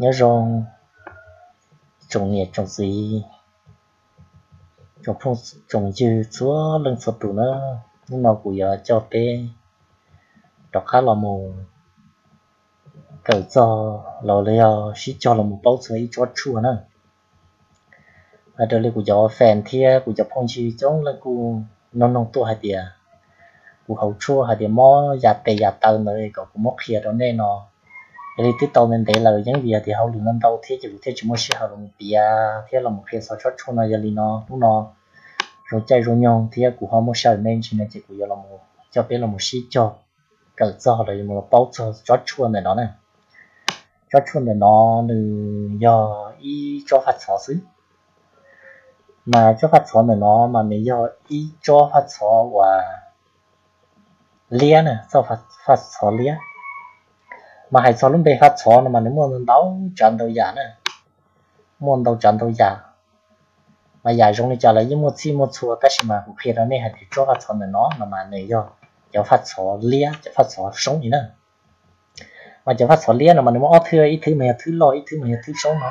Nyob zoo tsoom niam tsoom txiv, tsoom phooj tsoom ywg txhua leej txhua tus na. Hnub no kuv yuav coj peb rov qab los mus kawm txog los yog sib cog los mus paub txog ib tsob tshuaj na. Raws li kuv cov fans thiab kuv cov phooj ywg coob leej kuj noog noog tuaj hais tias kuv hauv tshuaj hais tias mob yas tes yas taw ntawd kom kuv muab qhia rau nej no. Yog li twb tau ntev ntev lawm, yeej vim hais tias hauj lwm no ntau thiab ces kuv thiaj tsis muaj sij hawm los mus piav thiab los mus qhia txog tsob tshuaj no. Yog li no hnub no zoo caij zoo nyoog thiab kuv ho muaj sij hawm me ntsis no ces kuv yuav los coj peb los mus sib cog kawm txog los yog mus paub txog tsob tshuaj ntawm no na. Tsob tshuaj ntawm no nws yog ib tsob faj txhov xwb. Mas tsob faj txhov ntawm no mas nws yog ib tsob faj txhov uas liab na, txoj faj txhov liab. Mas hais txog lub npe faj txhov no mas nws muaj ntau tsav ntau yam na, muaj ntau tsav ntau yam. Mas yam zoo li cas los yeej muaj txhij muaj txhua, tab sis mas kuv qhia rau nej hais tias tsob faj txhov ntawm no no mas nws yog cov faj txhov liab, cov faj txhov soob li na. Mas cov faj txhov liab no mas nws muaj ob thwj, ib thwj mas yog thwj loj, ib thwj mas yog thwj soob no.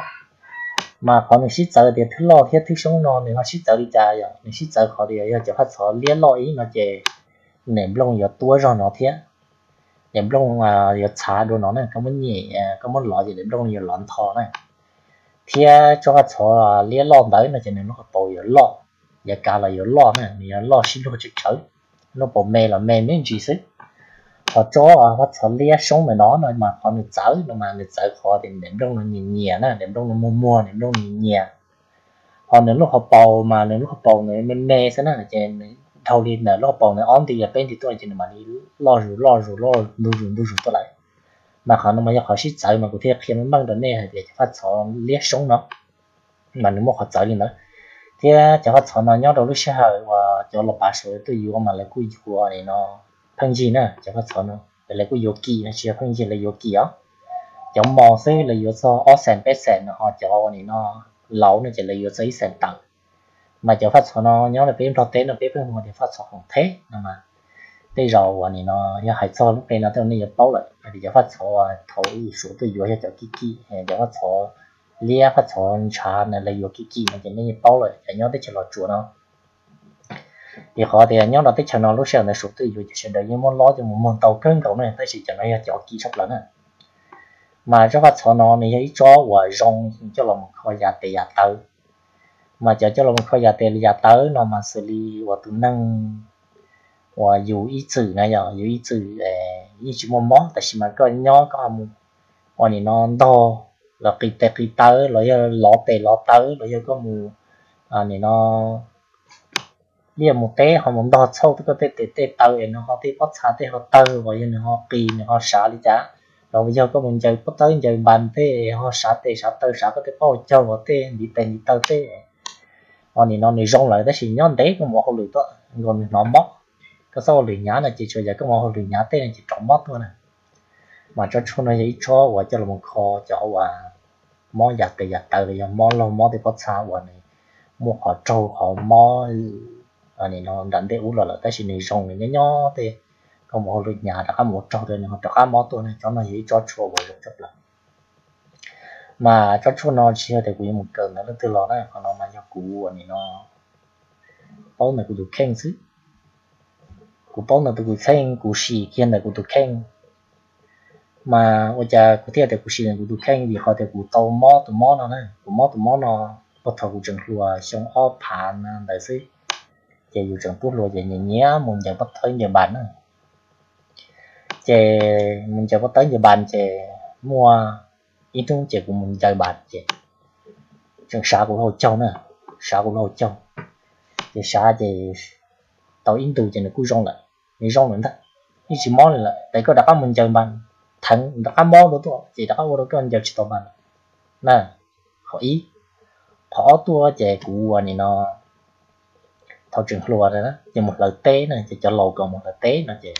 Mas qhov nws sib txawv tias thwj loj thiab thwj soob no nws ho sib txawv li cas, yog nws sib txawv qhov tias yog cov faj txhov liab loj ib no ces daim nplooj yuav tuab zog no thiab daim nplooj yuav txhav dua no na. Koj muab nyem, koj muab lov ces daim nplooj yuav lov ntho na. Thiab tsob faj txhov liab loj ntawd no ces nws lub hauv paus yuav loj, yav kav los yuav loj na, nws yuav loj sib luag tsawv tsawv, lub hauv paus me los me me ntsis xwb. Ho tsob faj txhov liab soob ntawm no no mas qhov nws txawv no mas nws txawv qhov tias daim nplooj no nyias nyias na, daim nplooj no muag muag, daim nplooj nyias nyias. Ho nws lub hauv paus mas nws lub hauv paus nws me me xwb na, ces nws dhau li ntawm lub hauv paus nws ob nti los peb nti tuaj ces nws mam li loj zus loj zus loj ntug zus ntug zus tuaj lawm. Mas qhov no mas yog qhov sib txawv mas kuv thiaj qhia meej meej rau nej hais tias cov faj txhov liab soob no mas nws muaj qhov txawv li ntawd. Thiab cov faj txhov no nyob rau lub sij hawm uas cov los pav saud tuaj yuav mas lawv kuj yuav li no pheej yig na. Cov faj txhov no lawv kuj yuav kim no, tsis yog pheej yig, lawv yuav kim os. Cov mos xwb lawv yuav txog ob xees peb xees no, ho cov ua nim no laus no ces lawv yuav txog ib xees tawm. Mas cov faj txhov no nyob rau peb Nplog teb no peb pheej hu tias faj txhov khoom theb no mas tej zaum uas nim no yog hais txog lub npe no tej zaum nej yuav paub lawm hais tias cov faj txhov thaum ub Suav tuaj yuav yog cov kim kim, cov faj txhov liab faj txhov ntshav na lawv yuav kim kim no ces nej yeej paub lawm cov nyob teb chaws Los Tsuas no. Vim qhov tias nyob rau teb chaws no lub sij hawm ntawd Suav tuaj yuav ces sawv daws yeej muab lob coj mus muag ntau kawg nkaus na, tab sis cov no yog cov kim tshaj plaws na. Mas tsob faj txhov no nws yog ib tsob uas zoo coj los mus kho yas tes yas taw. Mas cov coj los mus kho yas tes yas taw no mas xws li uas tus neeg uas yus ib txwm na, yog yus ib txwm yeej tsis muaj mob tab sis mas koj nyob koj ho mus ua nim no ntog los qis tes qis taw los yog lov tes lov taw los yog koj mus nim no liaj mus teb ho mus ntog txhauj koj tej tes tej taw es nws ho tej pob txha tej ho tawg los yog nws ho qis nws ho sav li cas, los yog koj mus ncaws pob tawb ncaws npas tej ho sav tes sav taw sav koj tej pob hau caug los tej ntiv tes ntiv taw tej. Ho nim no nws zoo lawm tab sis nyob ntev koj mus ua hauj lwm tuaj nkaus nws hnov mob. Koj txhob ua hauj lwm hnyav na, ces tsuas yog koj mus ua hauj lwm hnyav tej no ces rov mob tuaj na. Mas tsob tshuaj no yog ib tsob uas coj los mus kho cov uas mob yas tes yas taw los yog mob laug mob tej pob txha uas nws muaj qhov raug qhov mob nim no nram ntej ub los lawm tab sis nws zoo nws nyob nyob tej, koj mus ua hauj lwm hnyav rov qab mus ua raug rau nws ho rov qab mob tuaj na. Tsob no yog ib tsob tshuaj uas zoo tshaj plaws. Mas tsob tshuaj no tsis yog tias kuv yuav mus kawm ntawv leej twg los na, qhov no mas yog kuv uas nim no paub ntawm kuv tus kheej xwb. Kuv paub ntawm tus kheej, kuv sim kiag ntawm kuv tus kheej. Mas ua cas kuv thiaj tias kuv sim ntawm kuv tus kheej? Vim qhov tias kuv tau mob tus mob no na, kuv mob tus mob no puag thaum kuv tseem hluas xyoo ob phav ntawd xwb. Ces yus tseem tub hluas ces nyiam nyiam mus ncaws pob tawb ncaws npas na. Ces mus ncaws pob tawb ncaws npas ces muaj ib hnub ces kuv mus ncaws npas ces tseem sav kuv lub hauv caug na, sav kuv lub hauv caug. Ces sav ces tau ib ntus ces nws kuj zoo lawm, nws zoo lawm ntag, yeej tsis mob li lawm. Ces koj rov qab mus ncaws npas, theev rov qab mob dua tuaj ces rov qab ua rau koj ncaws tsis tau npas lawm na. Qhov ib. Qhov ob tuaj ces kuv ua nim no thaum tseem hluas ces mus hlawv teb na, ces cov laus kom mus hlawv teb no ces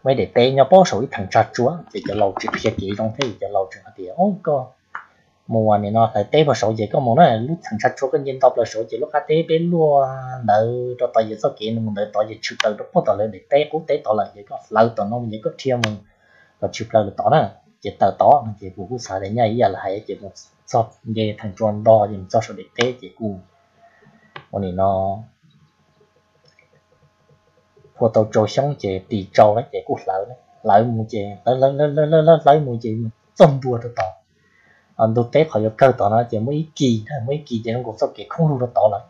muaj ib daim teb nyob puag saum ib theem tsag tsua ces cov laus tsis qhia kev zoo thiab, cov laus tseem hais tias, Ub, koj mus ua nim no hlawv teb puag saud ces koj mus na, lub theem tsag tsua koj nce nto plaws saud ces lub qab teb peb luaj ntawd rau tom yawg txoj kev mus ntawd tod ces tshwm plaws rau puag tom lawv daim teb qub teb tod lawm ces koj hlawv tom no ces koj dhia mus kom tshwm plaws lawm tod na. ces tawm tod no ces kuv kuj xav tias nyaj ib yam li hais ces mus txog nce theem tsua nto ces mus txog saum daim teb ces kuj ua nim no phua tau tsau xyoob ces tis tsau lawm ces kuj hlawv, hlawv mus ces hlawv hlawv hlawv hlawv mus ces mus txog ntua rau tod, ntug teb qhov yuav kawg tod no ces muaj ib kis, muaj ib kis ces zoo nkaus txoj kev khoob lug rau tod lawm.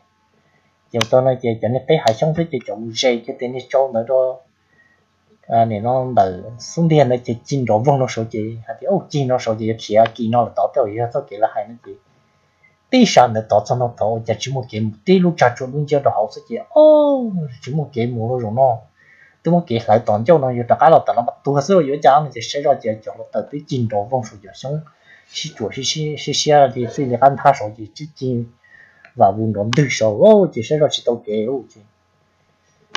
Ces tau no ces cov niag teb hav xyoob xwb ces cov mus ze kiag tej niag tsau ntawd rau nim no ntawm xub ntiag ntawd ces ci nrov voog rau saud ces hais tias, Au, ci no saud ces yuav khiav kis no lawm tod tej yog txoj kev lawv hais no ces tib sab ntawd tod txog ntua tod ua cas tsis muaj kev mus, tib lub tsag tsua dub nciab rau hauv xwb ces, Au, tsis muaj kev mus lawm zaum no, twb muab kev hlawv tom ncauj no yuav rov qab los tom no mas tuag xwb los yuav cas no ces saib zoj ces cov hluav taws twb ci nrov voog saud cov xyoob sib tsuam siab siab li txij li qab nthab saud ces twb ci vam vus nrov ntwg saud ces saib zoj tsis tau kev ces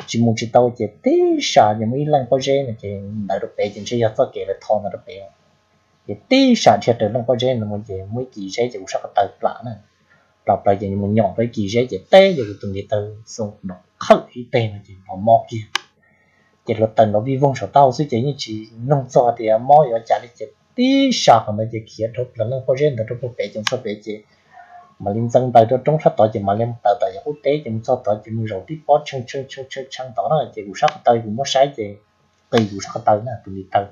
tsis mus tsis tau ces tib sab ces muaj ib leej pob zeb no ces ntawd rau pem ces ntshe yog txoj kev lawv tho ntawd rau pem ces tib sab dhia raws leej pob zeb no mus ces muaj ib kis zeb ces kuv sab ko taw plam na, plam plaws ces mus nyom rau ib kis zeb ces teb ces kuv tus ntiv taw xoo nrov qhawj ib teg no ces nrov mob kiag. Ces hluav taws nrov vij voog saum taub hau xwb ces yeej tsis mloog txog tias mob yuav cas li ces tib sab qhov ntawd ces khiav dhau plaws leej pob zeb ntawd rau puag pem ces txog pem ces mam li ntxeev ntaws rau roob sab tod ces mam li mus taws tom yog qub teb ces mus txog tod ces mus zaum tib pob tshee tshee tshee tshee tod na ces kuv sab ko taw kuv muab saib ces qis kuv sab ko taw na, tus ntiv taw,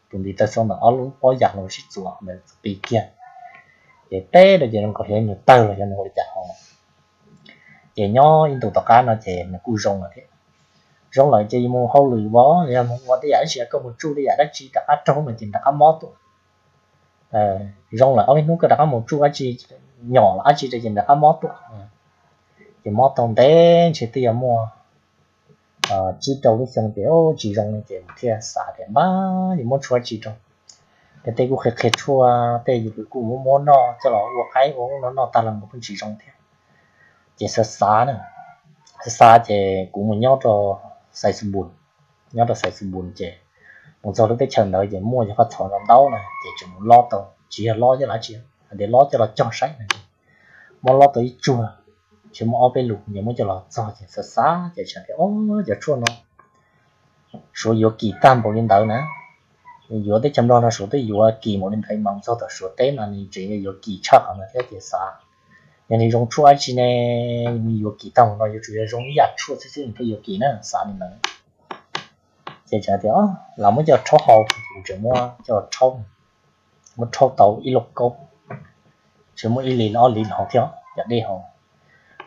tus ntiv taw xoo ntawm ob lub pob yas los sib txuas ntawd qis kiag. Ces teb rau ces zoo nkaus xyov nws tawg los xyov nws ua li cas ho. Ces nyob ib ntus tom qab no ces nws kuj zoo lawm thiab. Zoo lawm ces yus mus hauj lwm vov los yog mus ua tej yam dab tsi, koj mus tsuj tej yam dab tsi rov qab raug no ces rov qab mob tuaj. Zoo lawm ob peb hnub koj rov qab mus tsuj dab tsi, nyom los dab tsi rau ces rov qab mob tuaj. Ces mob tau ntev ntshe twb yuav muaj tsib rau lub xyoo ces tsis zoo li ces thiaj xav tias npab yuav muab tshuaj dab tsi rau. Ces tej kuj qhia qhia tshuaj tej yus kuj muab muab noj coj los ua qaib ua ub no noj tag los nkaus pheej tsis zoo thiab. Ces xav xav na, xav xav ces kuv mus nyob rau Xais Xus Npus, nyob rau Xais Xus Npus ces mus txog lub teb chaws ntawd ces muaj cov phaj txhov ntau ntau na ces tseem mus lob tau, tsis yog lob coj los dab tsi, hais tias lob coj los cog saib no. Muab lob tau ib tsuag, tsis muaj ob peb lus ces muab coj los txog ces xav xav ces xav tias, Ob, cov tshuaj no suav yuav kis tag npaum li ntawd na. Yuav teb chaws Nplog no suav twb yuav kis npaum li ntawd mas mus txog tom suav teb mas nws tseem yuav kis tshaj qhov ntawd thiab ces xav, yog nws zoo tshuaj dab tsi ne, nws yuav kis tag npaum no yuav tsum yog zoo ib yam tshuaj xwb xwb nws thiaj yuav kis na, xav li ntawd. Ces tseem tias, Lam muab coj rhaub haus, ces tseem muab coj rhaub, muab rhaub tau ib lauj kaub, tseem muaj ib hlis los ob hlis no thiab cov dej haus.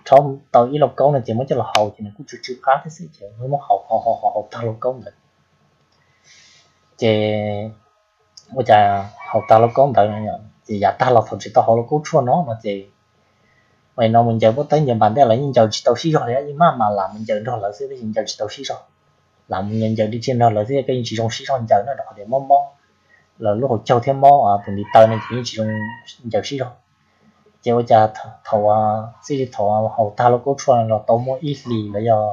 Rhaub tau ib lauj kaub no ces muab coj los haus ces nws kuj tsw tsw qab thiab xwb ces muab haus haus haus haus tag lauj kaub ntawd. Ces ua cas haus tag lauj kaub ntawd ces yav tag los thaum tsis tau haus lauj kaub tshuaj no no ces ua no mus ncaws pob tawb ncaws npas ntej los yeej ncaws tsis tau sib zog li, yeej maj mam lam mus ncaws nrog lawv xwb tab sis ncaws tsis tau sib zog. Lam mus ncaws ncaws dib tsiaj nrog lawv xwb koj yeej tsis zoo sib zog ncaws na rau qhov tias mob mob lawv lub hauv caug thiab mob tus ntiv taw no ces yeej tsis zoo ncaws sib zog. Ces ua cas thaum, txij li thaum haus tag lauj kaub tshuaj los tau muaj ib hlis los yog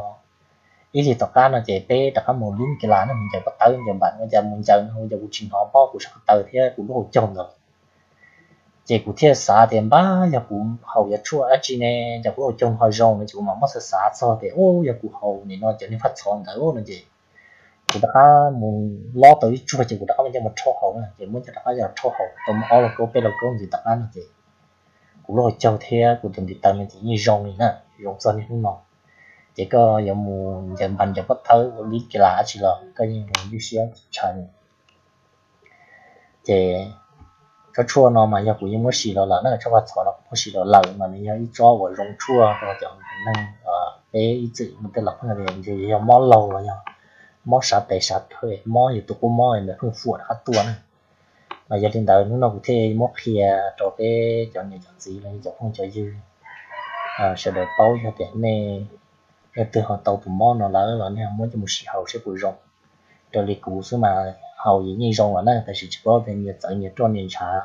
ib hlis tom qab no ces peb rov qab mus lib kiv las no mus ncaws pob tawb ncaws npas, ua cas mus ncaws no ua cas kuv tsis hnov pob kuv sab ko taw thiab kuv lub hauv caug ntawd. Ces kuv thiaj xav tias npab yog kuv haus yog tshuaj dab tsi ne, cas kuv lub hauv caug ho zoo no ces kuv mam muab xav xav txog tias, Ub, yog kuv haus nim no cov niag phaj txhov ntawd no ces kuv rov qab mus lob tau ib tsuag ces kuv rov qab mus coj mus rhaub haus na, ces muab coj rov qab coj rhaub haus tau muaj ob lauj kaub peb lauj kaub ntxiv tom qab no ces kuv lub hauv caug thiab kuv tus ntiv taw no ces yeej zoo li na, zoo txog niaj hnub no. Ces koj yuav mus ncaws npas ncaws pob tawb ua lib kiv las dab tsi los koj yeej ncwj siab tshaj. Ces tsob tshuaj no mas yog kuv yeej muab sim los lawm na, tsob phaj txhov no kuv muab sim los lawm mas nws yog ib tsob uas zoo tshuaj rau cov neeg, peb ib txwm mus tej los pheej tias yog mob laug los yog mob sav tes sav thawj, mob yus tus qub mob ntawd pheej fuam rov qab tuaj na. Mas yog li ntawd hnub no kuv thiaj muab qhia rau peb cov niam cov txiv los yog cov phooj cov ywg sawv daws paub, yog tias nej leej twg ho tau tus mob no lawm los nej ho muab coj mus sim haus seb puas zoo. Raws li kuv xwb mas haus yeej zoo lawm na, tab sis tsis paub tias nyias txawv nyias roj nyias ntshav,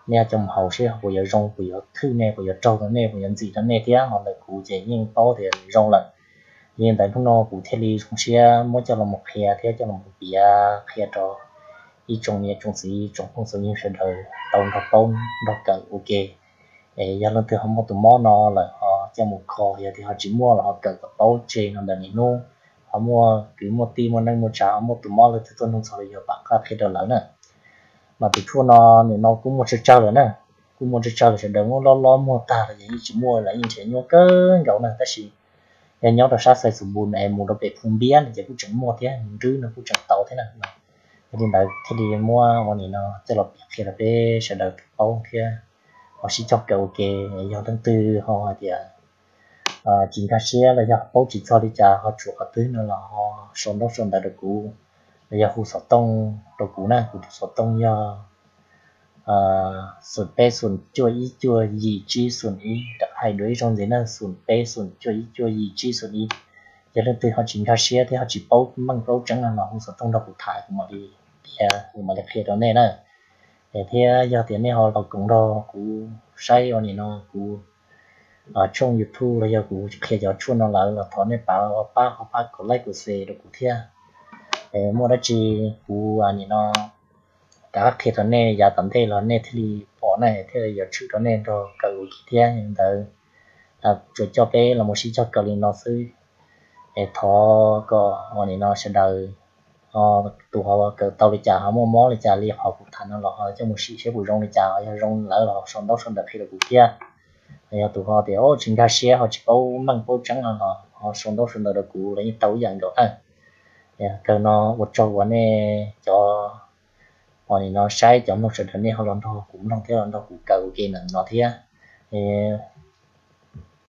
nej coj mus haus seb puas yuav zoo, puas yuav thwj nej, puas yuav raug rau nej, puas yuav ntxim rau nej thiab. Ho ntawm kuv ces yeej paub tias zoo lawm. Yog li ntawd hnub no kuv thiaj li zoo siab muab coj los mus qhia thiab coj los mus piav qhia rau ib tsoom niam tsoom txiv tsoom phooj tsoom ywg sawv daws tau nrog paub nrog kawm ua ke. Es yog leej twg ho muaj tus mob no lawm ho coj mus kho, yog tias ho tsis muaj los ho kawm kom paub tseg no ntawm niaj hnub ho muaj kwv muaj tij muaj neej muaj tsav ho muaj tus mob leej twg tuaj nug txog los yog pab qhia rau lawv na. Mas tus tshuaj no nim no kuj muaj tsawg tsawg lawm na, kuj muaj tsawg tsawg lawm, sawv daws muab lob lob muag tag los yeej tsis muaj, lawv yeej nrhiav nyuaj kawg nkaus na. Tab sis yog nyob rau sab Xais Xus Npus es mus rau pem Phu Npiab no ces kuj tseem muaj thiab, mus nrwb no kuj tseem tau thiab na. Yog li ntawd thiaj li muab ua nim no coj los piav qhia rau peb sawv daws tau paub thiab ho sib cog kawm ua ke. Yog leej twg ho hais tias tsis nkag siab los yog paub tsis txog li cas ho tshuav qhov twg no los ho sau ntaub sau ntawv rau kuv, los yog hu xov tooj rau kuv na. Kuv tus xov tooj yog xoom peb xoom cuaj ib cuaj yim tsib xoom ib, rov hais dua ib zaug ntxiv na, xoom peb xoom cuaj ib cuaj yim tsib xoom ib. Yog leej twg ho tsis nkag siab thiab ho tsis paub meej paub tseeb no los hu xov tooj nrog kuv tham, kuv mam li qhia, kuv mam li qhia rau nej na. Thiab yog tias nej ho los koom nrog kuv saib ua nim no kuv tshooj YouTube los yog kuv qhia cov tshuaj no lawm los thov nej pab, pab ho pab kom like kom share rau kuv thiab. Muaj dab tsi kuv nim no rov qab qhia rau nej yav tom ntej los nej thiaj li pom na, thiaj li yuav tshwm rau nej nrog kawm ua ke thiab. Ntawd tsuas coj peb los mus sib cog kawm li no xwb. Es thov kom ua nim no sawv daws tus ho kawm tau li cas ho muaj mob li cas li qhov kuv tham no los ho coj mus sim seb puas zoo li cas, yog zoo lawm los sau ntaub sau ntawv qhia rau kuv thiab. Yog tus ho tias tsis nkag siab ho tsis paub meej paub tseeb no los ho sau ntaub sau ntawv rau kuv los yeej tau ib yam nkaus na. Kawg no ua tsaug uas nej cov ua nim no saib, cov mloog sawv daws nej ho los nrog kuv mloog thiab los nrog kuv kawm ua ke ntawm no thiab.